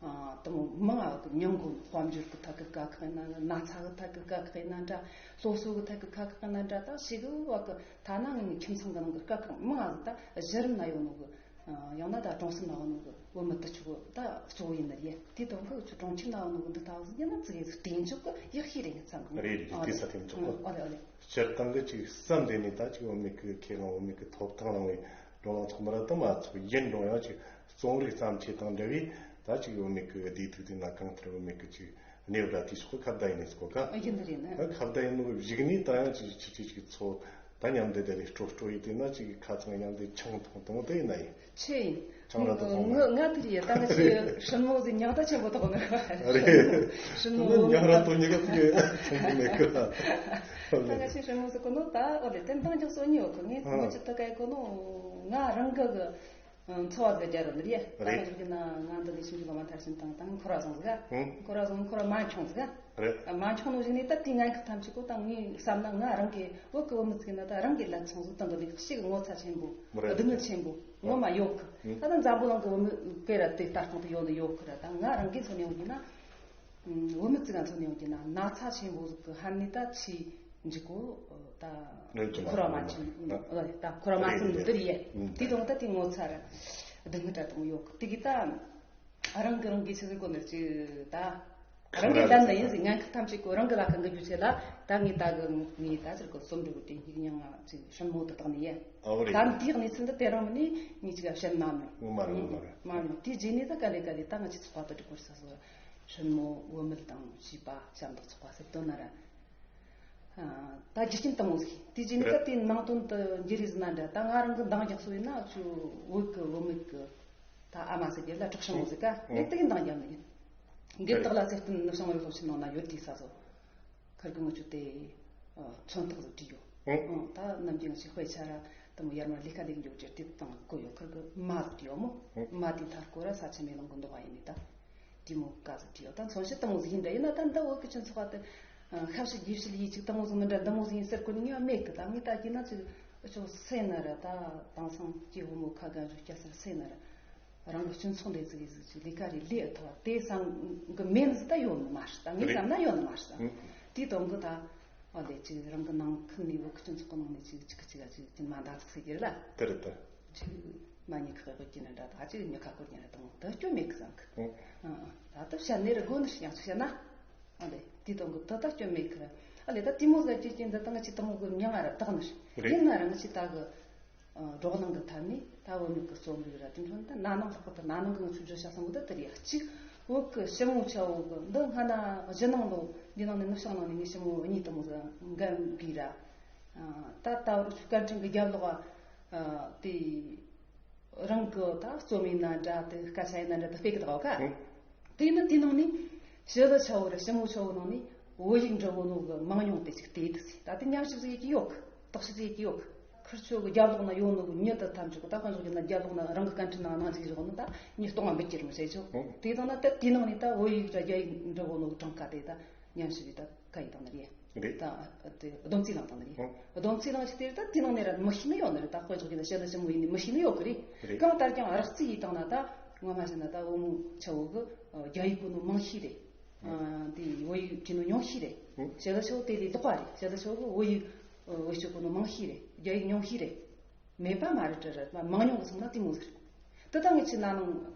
ཨ། དེ་མོ་མང་ང་གི་མྱོང་གོ། དཔལ་འབྱོར་གི་ཐད་ཀྱི་དཀའ་ཁག་ཡིན་ན། ན་ཚ་གི་ཐད་ཀྱི་དཀའ་ཁག་ཡིན་ན་འདྲ། སློབ་གསོ་གི་ཐད་ཀྱི་དཀའ་ཁག་ཡིན་ན་འདྲ། ད་ཞིག་གི་བ་གི་ཐ་ན་ངའི་ཁྱིམ་ཚང་གི་ནང་གི་དཀའ་ཁག་མང་ང་ཟིག་ད་གཞི་རིམ་ན་ཡོད་ནོ་གི། ཡང་ན་ད་གྲོང་གསེབ་ན་ཡོད་ནོ་གི་བུད་མེད་དེ་ཆོ་གི་ད་གཙོ་བོ་ཡིན་ནི་རེད། དེ་དོན་གི་ཆུ་གྲོང་ཁྱེར་ན་ཡོད་ནོ་གི་འདི་ལྟ་བུ་ཟིག་ཡིན་ན་ཙི་གེ་ཟིག་སྟེང་འཇོག་གི་ཡག་ཤོས་རེད། ངས་བསམ་གི། རེད་རེད། ཨོ་དེ་ལེ། ས་སྟེང་འཇོག་གི། ཨོ་ལེ་ཨོ་ལེ། སྤྱིར་བཏང་གི་ཅིག་བསམ་དེ་ནས་ད་ཅིག་བུད་མེད་ཀྱི་ཁེ་དབང་། བུད་མེད་ཀྱི་ཐོབ་ཐང་གླེང་བའི་བགྲོ་གླེང་ཚོགས་མི་ར་དུ་མ་ཚོགས། ཡིན་རུང་ཡང་ཅིག་རྩོམ་རིག་བརྩམས་ཆོས་དང་འབྲེལ་བའི་ད་ཅིག་བུད་མེད་ཀྱི་བདེ་སྡུག་དེ་ན་གང་ལྟར་བུད་མེད་ཀྱི་ཅིག་གནས་བབ་ར་དེ་སོགས་ཁ་བརྡ་ཡིན་ནས་སྐོར་ཀ། ཡིན་ནི་རེད་ན། ད་ཁ་བརྡ་ཡིན་ནོ་གཞིགས་ནས་ད་ཡང་ཅིག་ཅིག་ཅིག་ཅིག་ཚོ་ད་མཉམ་དུ་དེ་ལས་སྤྲོ་སྤྲོ་ཡིན་དེ་ན་ཅིག་ཁ་ཚང་མཉམ་དུ་ཆང་འཐུང་འཐུང་དེ་ཡིན་ན་ཡིན། ཆེ་ཡིན། ཆང་ར་དུ་འཐུང་ན། ང་དེ་རེད། ད་ང་ཅིག་སྲིན་མོ་ཟིག་ཉག་ད་ཆེན་པོ་དག་ནི་རེད། སྲིན་མོ་ཉག་ར་དུ་ཉག་ག་དུ་ཆེན་པོ་མེད་གི། ད་ང་ཅིག་སྲིན་མོ་ཟིག་གོ་ནོ་ད། ཨོ་ལེ། དེ་འདང་རྒྱག་སོ་ཉོ་གི། ངས་ངོ་ཅི་ད་ག་གོ་ནོ་ང་རང་གི་གི། ཨ། འཚོ་བ་ཟེར་རྒྱུ་རེད་ནི་རེད། ད་རེད། ག་ཅིག་ན་ང་འདི་ལས་ཞིབ་འཇུག་ལ་མ་མཐར་ཕྱིན་བཏང་། ད་ངས་འཁོར་བ་བཟུང་ཟིག་ག། ཧུང་། འཁོར་བ་བཟུང་། འཁོར་བ་མ་འཁྱོངས་ཟིག་ག། རེད། མ་འཁྱོངས་ནོ་ཞིག་ནས་ད་དེའི་ངན་ཁག་ཐམས་ཅད་ཀོ་ད་ངས་བསམ་ན། ང་རང་གི་བོད་ཀྱི་བུད་མེད་ཅིག་ཡིན་ན་ད་རང་གི་ལ་ཚོང་ཟིག་བཏང་གི་ལས་ཤིག་ངོ་ཚ་ཆེན་པོ། རེད། སྡུག་བསྔལ་ཆེན་པོ་ངོ་མ་ཡོད་གི། ཧུང་། ད་ད་འཛམ་བུ་གླིང་གི་བུད་མེད་སྐད་ར་དེ་ལྟ་སྟངས་དེ་ཡོད་ནི་ཡོད་གི་ར། ད་ང་རང་གི་མཚོན་ནས་ཡོང་རྒྱུ་ན། ཨུམ། བུད་མེད་ཅིག་ག་མཚོན་ནས་ཡོང་རྒྱུ་ན་ན་ཚ་ཆེན་པོ་ཟིག་གི་ཧ་ནི་ད་ཆེ། འཇིག་གོ། ད་ལོས་ཀྱི་མ་འཁོར་བ་མ་ཚང་ཆེན། ཨ། ད་འཁོར་བ་མ་ཚང་ནི་དེ་རེད། དེ་དང་ད་དེ་ངོ་ཚ་ར་སྡུག་བསྔལ་འདྲ་དང་ཡོད་གི། དེ་གི་ད་རང་གི་རང་གི་ཆི་ཟིག་གོ་ནི་ཅི་ད། རང་གི་ལམ་ན་ཡིན་ཟིག་ངན་ཁག་ཐམས་ཅད་ཀོ་རང་གི་ལ་ཁང་གི་རྒྱུ་ཆེ་ལ། ད་ངས་ད་གི་ངས་ད་ཟེར་གོ་རྩོམ་འབྲི་གོ་དེ་སྙིགས་མྱང་ང་ཅིག་སྲིན་མོ་དུ་བཏང་ནི་ཡ། ཨོ་རེད། ད་དེའི་གནས་ཚུལ་འདི་དེ་རིང་མིན་ནས་ངས་ཅིག་བཤད་མ་མྱོང་། ངོ་མ་རེད། ངོ་མ་རེད། མ་མྱོང་། དེ་རྗེས་ནས་ད་ག་ལེ་ག་ལེ་ད་ང་ཅིག་ཚོགས་པ་དུ་འགྲིག་གོ་ས་སོ། སྲིན་མོ་བུད་མེད་དང་བྱིས་པ་ཞབས་འདེགས་ཚོགས་པ་ཟེར་དོན་ན་ར། ཨ། ད་རྒྱུ་རྐྱེན་དང་པོ་ཟིག་དེ་རྗེས་ནས་ད་རེད། དེའི་ནང་དོན་དུ་འགྱུར་རེ་ཟིན་ན་འདྲ། ད་ང་རང་གི་འདང་རྒྱག་སོ་ཡིན་ན་ཆུ་བོད་ཀྱི་བུད་མེད་ཀྱི་ད་ཨ་མ་ཟེར་རྒྱུ་ལ་གྲོགས་ཤིང་མོ་ཟིག་ག། ཨང་། ངས་དེ་གི་འདང་རྒྱབ་ནི་ཡིན། འདིར་རེད། དག་ལ་ཚེ་བརྟན་ནུབ་བྱང་བའི་སློབ་ཆེན་ནང་ན་ཡོད་དུས་ས་སོ། ཁར་གི་ངུ་ཆུ་དེ་མཚོན་རྟགས་ཟིག་བྲིས་ཡོད། ཨང་། ཨང་། ད་ནམ་རྒྱུན་ང་ཆེ་དཔེ་ཆ་ར་དེ་མོ་ཡར་མར་ལས་ཀ་ལས་འགྱོ་རྒྱུ་དེ་དང་བཀོད་ཡོད། ཁར་གི་མ་ཟིག་བྲིས་ཡོད་མོ། ཨང་། མ་དེ་མཐའ་སྐོར་ར་ས་ཆེན་མེ་ལོང་གི་འདུག་པ་ཡིན་ནི་ད། དེ་མོ་ཀ་ཟིག་བྲིས་ཡོད། ད་མཚོན་བྱེད་དེ་མོ་ཟིག་ཡིན་འདྲ་ཡིན་ན་ད་འདི་བོད་ཀྱི་སྤྱི་ཚོགས་པ་དེ་ཤ་བཤད་རྗེས་བཤད་ཡིད་ཆེས་དེ་མོ་ཟིག་མི་འདྲ། འདི་མོ་ཟིག་ཡིན་ཟེར་གོ་ནི་ངས་མེད་གི། ད་ངས་ད་གྱིས་ན་ཅིག་ཨུ་ཚོ་སེ་ན་ར་ད་དེང་སང་སྐྱེ་བོ་མོ་ཁ་ག་འཇུ་སྐྱ་སེར་སེ་ན་ར་རང་གི་སྤྱི་ཚོགས་འདི་ཟིག་ཡིན་ཟིག་ཅིག་ལས་ཀ་རེ་ལས་ཨ་ཐོ་བ་དེ་སང་གི་མེད་ཟིག་ད་ཡོད་ནི་མ་རེད། ད་ངས་བསམ་ན་ཡོད་ནི་མ་རེད། ད་དེའི་དོན་གི་ད་ཨ་ལས་ཅིག་རང་གི་ནང་ཁུལ་ནས་བོད་ཀྱི་སྤྱི་ཚོགས་གི་ནང་ནས་ཅིག་ཅིག་ཅིག་ཅིག་ཅིག་མ་འདང་ཟིག་ཟེར་གི་རེད་ལ། དེ་རེད་ད། ཅིག་མ་ཉེས་ཁག་གི་ཀྱི་ན་འདྲ། ད་ཅིག་ཉེས་ཁ་སྐོར་ཉེ་ར་དང་ད་སྐྱོན་མེད་གི་བསམ་གི། ཨ་ཨ། ད་ལྟ་བཤད་ནི་རེད་དགོས་ནི་ཡང་ཅིག་བཤད་ན། ཨ་ལས་དེའི་དོན་གི་ད་ད་སྐྱོན་མེད་གི་ར། ཨ་ལས་ད་དེ་མོ་ཟེར་གྱི་ཀྱི་འདི་ད་ང་ཅིག་དང་མོ་གི་མྱང་ང་ར་བདག་ནི་རེད། ཡིན་ན་ར་ང་ཅིག་ད་གི། བགྲོ་གླེང་གི་ཐད་ནས་ད་བུད་མེད་ཀྱི་རྩོམ་རིག་ར་དེ་འཕྲོ་ད་ན་ནིང་ལྷག་པར་དུ་ན་ནིང་གི་ང་ཚོའི་བརྗོད་བྱ་གསུམ་པོ་ད་དེ་རེད། གཅིག་བོད་ཀྱི་ཞི་མོ་ཆ་བོ་གི་འདི་སྔ་ན་གཞི་ནང་ལོ་འདི་ནང་ནས་ནུབ་བྱང་ནང་ནས་ངས་ཞི་མོ་གཉིས་དང་མོ་འགན་དགོས་ར། ད་ལྟ་བར་སྐད་འཕྲིན་གྱི་རྒྱབ་ལོགས་དེ་རང་གི་ད་རྩོམ་ཡིན་ན་འདྲ་དེ་སྐད་ཆ་ཡིན་ན་འདྲ་དེ་སྤེལ་གི་འདུག་ག་དེ་ནི་དེ་ནང་ནས་ཞི་ལི་ཆ་བོ་ར་ཞི་མོ་ཆ་བོ་ནང་ནས་བོད་ཡིག་འབྲི་གོ་ནོ་གི་མང་ཉུང་དེ་ཅིག་དེ་དུ་སི་ད་དེ་ཉམས་ཞིབ་ཟིག་ཡེད་ཀྱི་ཡོད་གི་དོགས་ཞིབ་ཟིག་ཡེད་ཀྱི་ཡོད་གི་ཁུར་ཆོ་གི་རྒྱབ་ལོགས་ན་ཡོད་ནོ་གི་མྱི་དུ་ཐམས་ཅད་གི་ད་དཔོན་ཚོགས་ཀྱི་ན་རྒྱབ་ལོགས་ན་རང་གི་སྐད་འཕྲིན་ནང་ནང་ཅིག་བཞག་ནོ་ད་མྱི་སྟོང་བ་འབུད་ཀྱི་རུང་ཟེར་ཆོག་དེ་དང་ན་ད་དེ་ནང་ནས་ད་བོད་ཡིག་ར་རྒྱ་ཡིག་འབྲི་གོ་ནོ་གི་གྲངས་ཀ་དེ་ད་ཉམས་ཞིབ་ཡེད་ད་ག་ཡེད་དང་ནི་རེད། རེད། ད་དེ་སྡོམ་རྩིས་བླངས་དང་ནི་རེད། ཨོ། སྡོམ་རྩིས་བླངས་ཤིག་དེ་ད་དེ་ནང་ནས་ར་མི་ཤེས་ནི་ཡོད་ནི་རེད། ད་དཔོན་ཚོགས་ཀྱི་ན་ཞི་ལི་ཞི་མོ་ཡིན་ནི་མི་ཤེས་ནི་ཡོད་གི་རེད། རེད། གང་ལྟར་ཀྱང་རགས་རྩིས་ཡེད་དང་ན་ད་ངོ་མ་བྱས་ན་ད་བུ་མོ་ཆ་བོ་གི་རྒྱ་ཡིག་གོ་ནོ་མང་ཤོས་རེད། ཨ། དེ་བོད་ཡིག་བྲིས་ནོ་ཉུང་ཤོས་རེད། ཨོ། ཞི་ལི་ཆ་བོ་དེ་ལས་ལྡོག་པ་རེད། ཞི་ལི་ཆ་བོ་གི་བོད་ཡིག་བེད་སྤྱོད་གོ་ནོ་མང་ཤོས་རེད། རྒྱ་ཡིག་ཉུང་ཤོས་རེད། མེད་པ་མ་རེད་དྲ་རེད་མ་མང་ཉུང་གི་སོང་ན་དེ་མོ་ཟེར། དེ་ད་ངས་ཆི་ན་ནང་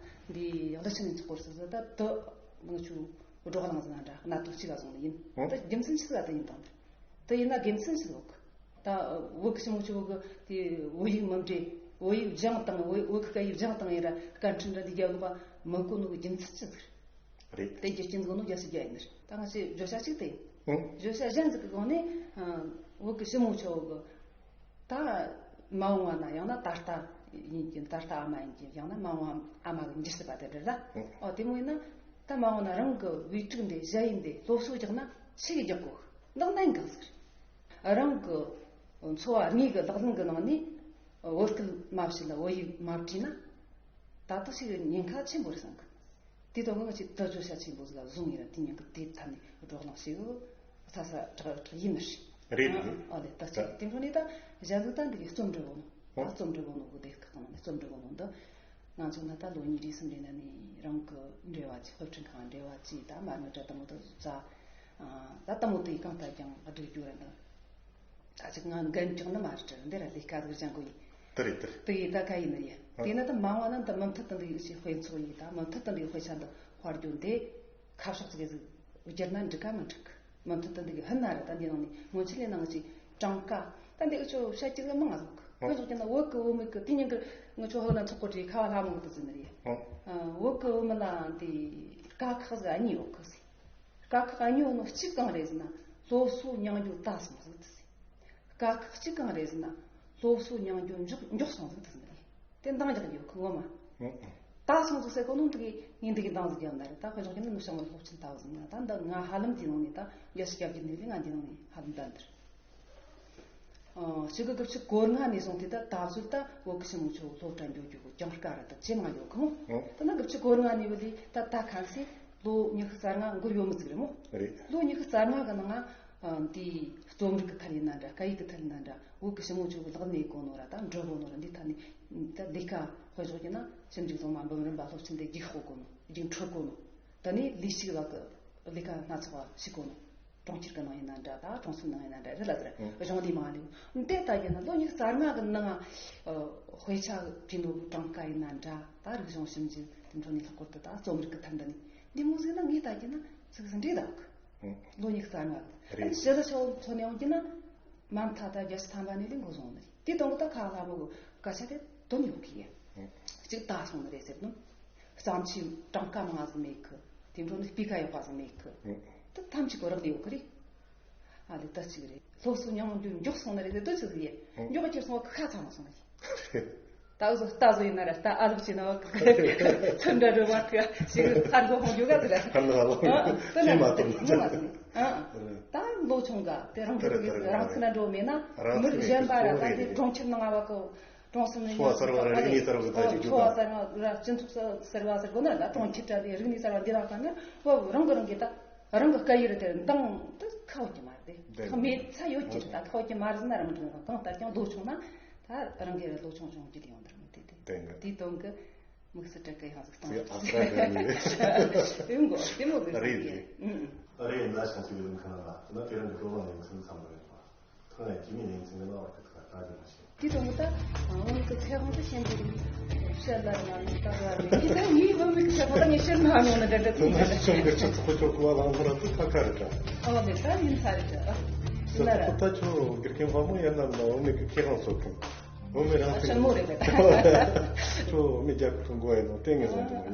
འདི་ཡག་ད་ཆི་ནས་ཚོགས་པར་ཟེར་ཟེར་ད་དུ་ང་ཆུ་བགྲོ་གླེང་ཟེར་ན་འདྲ་གནད་དོན་གཅིག་ག་སོང་ནི་ཡིན། ད་རྒྱུ་མཚན་ཆི་ཟ་ད་ཡིན་དང་། དེ་ཡིན་ན་དགེ་མཚན་ཆི་ལོག་ད་བོད་ཀྱི་ཞི་མོ་ཆུ་བོད་ཀྱི་དེ་བོད་ཡིག་མི་འབྲི་བོད་ཡིག་སྦྱངས་དང་བོད་བོད་ཀྱི་སྐད་ཡིག་སྦྱངས་དང་ཡིན་ར་སྐད་འཕྲིན་འདྲ་འདི་རྒྱབ་ལོག་པ་མི་གོ་ནོ་གི་རྒྱུ་མཚན་ཆི་ཟིག་རེད། དེ་རྒྱུ་རྐྱེན་ཟིག་ནོ་རྒྱ་སི་རྒྱ་ཡིན་ནི་རེད། ད་ང་ཚོས་བརྗོད་བྱ་གཅིག་དེ་ཡིན། བརྗོད་བྱ་གཞན་ཟིག་གི་སྒང་ནས་བོད་ཀྱི་ཞི་མོ་ཆུ་བོད་ཀྱི་ད་མ་འོངས་པ་ན་ཡང་ན་ད་ལྟ་ཡིན་གྱི་ད་ལྟ་ཨ་མ་ཡིན་གྱི་ཡང་ན་མ་འོངས་ཨ་མ་གི་འགྱུར་སྲིད་པ་དེ་འདྲ་ལ། ཨོ་དེ་མོ་ཡིན་ན་ད་མ་འོངས་ན་རང་གི་བུ་ཕྲུག་འདི་གཞི་ཡིན་ཏེ་སློབ་གསོ་རྒྱག་ན་ཆི་གི་རྒྱག་དགོས་འདང་ནན་གང་ཟེར། རང་གི་འཚོ་བ་དངོས་ཀྱི་ལག་ལེན་གྱི་ནང་ནས་བོད་སྐད་མ་བཤད་ལ་བོད་ཡིག་མ་བྲིས་ན་ད་ལྟ་ཞིག་ཉེན་ཁ་ཆེན་པོ་རེད་བསམ་གི་དེ་དང་ང་ཚོས་ད་བརྗོད་བྱ་ཆེན་པོ་ཟིག་ལ་བཟུང་ཡིན་ན་དེ་ཉིན་གི་དེ་ཐད་ནས་བགྲོ་གླེང་བྱེད་གི་ས་ས་དྲག་དྲག་ཡིན་ནི་རེད། རེད་རེད། ཨ་ལེ་ད་ཅིག་དེ་འཕྲོ་ནས་ད་གཞན་ཟིག་ད་འདི་གི་རྩོམ་འབྲི་བོ་ནོ་ད་རྩོམ་འབྲི་བོ་ནོ་གི་སྡེ་ཁག་ནང་ནས་རྩོམ་འབྲི་བོ་ནོ་འདི་ང་ཚོ་ན་ད་ལོ་གཉིས་རེ་གསུམ་རེ་ན་ནས་རང་གི་འབྲེལ་བ་ཅིག་སློབ་ཁྲིད་ཁང་འབྲེལ་བ་ཅིག་ད་མ་དངུལ་གྲལ་དང་མོ་ད་ཟ་ད་དང་མོ་དེ་གང་ལྟར་ཀྱང་སྒྲིག་རྒྱུ་རེད་འདི། ད་ཅིག་ང་འགན་བཅག་ནི་མ་རེད་དྲ་འདི་ར་ལས་ཀ་ཟིག་སྦྱང་དགོས་ཡིན། དེ་རེད་དེ་རེད། དེ་ཡིས་ད་ག་ཡིན་ནི་ཡིན། ཨ། དེས་ན་ད་མ་འོངས་ན་ད་མུ་མཐུད་དུ་འདི་ཡོད་ཞེས་དཔེ་ཚོགས་ཡིན་ད་མུ་མཐུད་དུ་འདི་དཔེ་ཆ་འདི་དཔར་རྒྱུ་འདི་ཁ་ཕྱོགས་ཅིག་ཟིག་བསྒྱུར་ན་འགྲིག་ག་མི་འགྲིག་གི་མུ་མཐུད་དུ་འདི་གི་ཧུན་ན་ར་ད་འདི་ནང་ནས་སྔོན་ཆད་ལས་ནང་ཅིག་གྲངས་ཀ་ད་འདི་ཨུ་ཚོ་བཤད་ཀྱི་ཟིག་མང་ང་ཟིག་ཨ། ཁོ་ཚོ་ཀྱི་ན་བོད་ཀྱི་བུད་མེད་ཀྱི་དེ་ཉིན་གི་ང་ཚོ་ཧོ་ན་ཚོགས་གོ་དྲི་ཁ་བ་ལྷ་མོ་གི་དུ་ཟིན་ནི་རེད། ཨ། བོད་ཀྱི་བུད་མེད་ལ་འདི་དཀའ་ཁག་ཟིག་ཨ་ནི་ཡོད་གི་ཟིག་དཀའ་ཁག་གཉིས་ནོ་གཅིག་གང་རེད་ཟེར་ན་སློབ་གསོ་མྱང་རྒྱུ་དལ་སོང་ཟིག་ཏུ་ཟེར། དཀའ་ཁག་གཅིག་གང་རེད་ཟེར་ན་སློབ་གསོ་མྱང་རྒྱུ་མགྱོགས་མགྱོགས་སོང་ཟིག་ཏུ་ཟེར་ནི་རེད། དེ་འདང་རྒྱག་རྒྱུ་ཁོ་ངོ་མ། ཨོ་ཨོ། དལ་སོང་ཟིག་ཟེར་གོ་ནོ་འདི་གི་ངས་འདི་གི་འདང་ཟིག་རྒྱབ་ན་རེད། ད་དཔེ་བཞག་རྒྱུ་ན་ནུབ་བྱང་བའི་སློབ་ཆེན་ལྟ་བུ་ཟིག་ན་ད་འདི་ང་ཧ་ལམ་དེ་ནང་ནས་ད་རྒྱ་ཞིག་རྒྱབ་རྒྱུ་ནས་ལས་ང་འདི་ནང་ནས་ཧ་ལམ་ད་འདིར། ཨོ། ཕྱི་གི་དགུ་བཅུ་གོ་ལྔ་ནས་བཟུང་སྟེ་ད་ད་གཟོད་ད་བོད་ཀྱི་ཞི་མོ་ཆུ་བོ་སློབ་གྲྭ་འགྱོ་རྒྱུ་གི་གྱང་སྐར་ར་ད་ཇེ་མང་ཡོད་གི་མོ། ཨོ། ད་ན་དགུ་བཅུ་གོ་ལྔ་ནས་བུད་དེ་ད་ད་ཁ་སེ་ལོ་ཉི་ཤུ་རྩ་ལྔ་འགོར་ཡོད་མི་ཟིག་རེད་མོ། རེད། ལོ་ཉི་ཤུ་རྩ་ལྔ་གི་ནང་ང་འདི་རྩོམ་རིག་གི་ཐད་ཡིན་ན་འདྲ་སྐད་ཡིག་གི་ཐད་ཡིན་ན་འདྲ་བོད་ཀྱི་ཞི་མོ་ཆུ་བོ་ལག་ལེན་ཡེད་གོ་ནོ་ར་ད་འབྲི་གོ་ནོ་ར་འདི་ཐད་ནས་ད་ལས་ཀ་དཔེ་བཞག་རྒྱུ་ན་ཞིབ་འཇུག་རྫོང་མ་འབུམ་རམས་པ་སློབ་ཆེན་དེ་རྒྱུགས་སྤོ་གོ་ནོ་རྒྱུགས་འཕྲོད་གོ་ནོ་ད་ནས་ལས་ཞུགས་ལ་གི་ལས་ཀ་སྣ་ཚོགས་པ་བྱེད་གོ་ནོ། གྲོང་ཁྱེར་གི་ནང་ཡིན་ན་འདྲ་ད་གྲོང་གསེབ་ནང་ཡིན་ན་འདྲ་རི་ལ་ཟེར་ཨང་། གཞུང་ལས་མང་ནི་འདི་ལྟ་རྒྱུ་ན་ལོ་ཉི་ཤུ་རྩ་ལྔ་གི་ནང་དཔེ་ཆ་བྲིས་ནོ་གྲངས་ཀ་ཡིན་ན་འདྲ་ད་རིག་གཞུང་ཞིབ་འཇུག་དེ་འཕྲོ་ནས་ལྷག་པར་དུ་ད་རྩོམ་རིག་གི་ཐད་འདི་ནས་འདི་མོ་ཟིག་ན་ངས་ལྟ་རྒྱུ་ན་ཚིག་ཟིག་འདྲེ་ད་གི་ཨང་། ལོ་ཉི་ཤུ་རྩ་ལྔ་གི་རེད། ཞི་ལི་ཆོ་མཚོན་ཡོང་རྒྱུ་ན་མ་མཐའ་ད་རྒྱལ་སྤྱི་ཐམ་པ་ནས་ལས་འགོ་བཟུང་ནི་རེད། དེ་དང་གི་ད་ཁ་ལྷ་མོ་གི་སྐད་ཆ་དེ་དོན་ཡོད་གི་ཡ་ཨང་། གཅིག་ད་སོང་ནི་རེད་ཟེར་ནོ། བརྩམས་ཆོས་གྲངས་ཀ་མང་ང་ཟིག་མེད་གི་དེ་འཕྲོ་ནི་སྤུས་ཀ་ཡག་པ་ཟིག་མེད་གི་ཨང་། ད་ཐམས་ཅད་གོ་རག་ལས་ཡོད་གི་རེད། ཨ་ལེ་ད་ཅིག་རེད། སློབ་གསོ་མྱོང་རྒྱུ་མགྱོགས་སོང་ནི་རེད་དེ་དུ་ཅི་ཟིག་ཡེ་ཨང་། མགྱོགས་ཁྱེར་སོང་བ་ཁ་ཚ་མ་སོང་ནི་རེད། ད་བཟོ་ད་བཟོ་ཡིན་ན་ར་ད་ཨ་ལོ་ཅི་ན་བ་ཚུན་ད་རུ་བ་ཁ་ཞིག་ཨ་རྒོ་ཧོང་ཡོད་ག་ཟིག་ར། ཨ་ལོ་ཨ་ལོ་ཨ་ད་ན་ཅི་མ་ཐུབ་ན་ཅི་མ་ཟིག་ཨ། ད་ལོ་ཆུང་ག་དེ་རང་གི་རང་ཚུན་ན་འགྲོ་མེད་ན་མི་གཞན་པ་ར་ད་དེ་གྲོང་ཁྱེར་ནང་ང་བ་གོ་གྲོང་གསེབ་ནས་འཚོ་བ་གསར་བ་རིག་གནས་གསར་བ་ད་ཅིག་འཚོ་བ་གསར་བ་ར་སྤྱི་ཚོགས་གསར་བ་ཟེར་དགོས་ན་ད་གྲོང་ཁྱེར་དྲ་དེ་རིག་གནས་གསར་བ་འདི་ལ་ཁ་ན་བོ་རང་གི་རང་གི་ད་རང་གི་སྐད་ཡིག་རེད་དེ་འདང་ད་ཁ་འོ་གི་མ་རེད་དེ་ཁ་མེད་ཚ་ཡོད་ཀྱི་རེད། ད་ཁ་འོ་གི་མ་རེད་ཟེར་ན་རང་གི་གང་ལྟར་ཀྱང་ལོ་ཆུང་ན་ད་རང་གི་ལོ་ཆུང་ཆུང་གི་དེ་ཡོང་དར་མི་དེ་དེ་དེ་དེ་དོན་གི་དམིགས་སུ་དྲན་གི་ཡང་ཟིག་དང་དེ་ཨ་ས་ག་ནི་དེ་མགོ་དེ་མོ་གི་རེད་དེ་ཨུ་ཨུ། ཨ་རེད་ན་ཤང་ཚིག་ལུང་ཁ་ན་ན་ན་དེ་རང་གི་ལོ་ལ་ནས་ཚིག་ཚང་མ་རེད་པ། ཐང་ཡ་ཇི་མི་ནས་ཚིག་ལ་བར་གི་ཐ་ད་གི་མ་ཤེས། དེ་དང་ད་བུད་མེད་ཀྱི་ཁེ་དབང་དུ་ཤེས་འདུག་བཤད་ལ་ང་ནི་ད་ག་རེད་ཡིན་ད་ངའི་བུད་མེད་ཀྱི་ཁེ་དབང་ད་ངས་བཤད་མ་མྱོང་ན་འདྲ་འདྲ་ཚིག་ང་ཅི་ཅང་གི་ཆུ་ཚོགས་ཆོག་གི་བ་ལང་ཁོ་ར་ཚིག་ཁ་ཁ་རེད་ད། ཨོ་དེ་ད་ཡིན་ས་རེད་ད། ཡིན་ན་ར། ད་ཁྱོད་དགེ་རྒན་དཔའ་མོ་ཡིན་ན་ན་བུད་མེད་ཀྱི་ཁེ་དབང་སོགས་ཀྱང་། ཁྲོ་མི་རང་ཕན་ཆེན་མོ་རེད་པས། ཁྲོ་མི་རྒྱག་ཁྲོ་མགོ་ཡིན་ནོ་ཏེ་ངེས་བཟུང་དུ་མ་ཡིན།